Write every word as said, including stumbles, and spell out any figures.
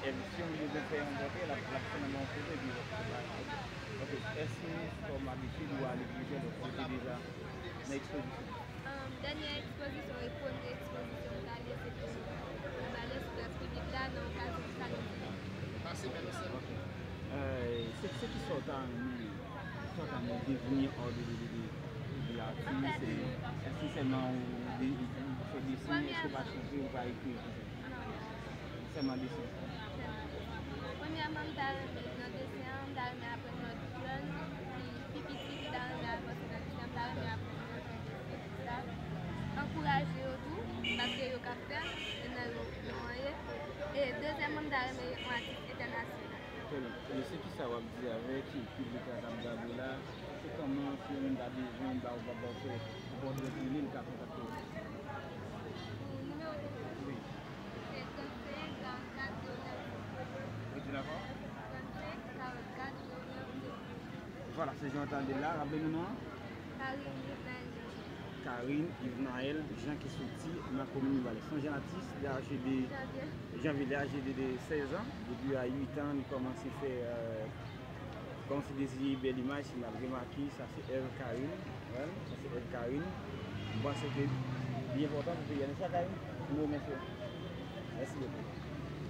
Si yon moun bezwen fè yon pòtre, l ap, l ap fè nan yon foto epi l ap fè. Ok. Èske kòm abitid ou ale plizyè lòt kote deja nan ekspozisyon? Um, dènyè ekspozisyon e premye ekspozisyon m t ale, se te nan Palè Sou Plas Piblik la, nan okazyon Salon di Liv. Ok. Euh, se, se ki sa w ta renmen, sa w ta renmen devni an de, de, de, de, de atis? Èske sèlman ou de, ou fè desen, èske w pa chante, ou pa ekri? Sèlman desen. Premyèman, m ta renmen nan desen an, m ta renmen aprann lòt jèn ki pi piti ki ta renmen avanse nan desen an, m ta renmen aprann yo fè desen, tout sa. Ankouraje yo tou, paske yo ka fè l, e nan yo, yo anyen. E dezyèmman, m ta renmen yon atis entènasyonal. Trè byen. E se ki sa w ap di avèk piblik la k ap gade w la? Se kòman si yon moun ta bezwen ba w, ba w fè yon pòtre pou li, li ka kontakte w? Pou nimewo telefòn? Wi. Se trannsenk, karannkat, zewo nèf. Redi l ankò? Trannsenk, karannkat, zewo nèf, zewo nèf. Vwala, se jan w tande l la. Raple nou non an? Karine Yvnaël Jean. Karine Yvnaël Jean ki soti nan komin Mibalè. Se yon jèn atis, li aje de Janvye. Janvye, li aje de, de sèz an. Depi a uit an, li kòmanse fè, euh, kòmanse deziye bèl imaj, si n ap remake, sa se èv Karine. Wè, sa se èv Karine. M panse ke li enpòtan pou peyi a, nèspa Karine? M remèsye w. Mèsi bokou.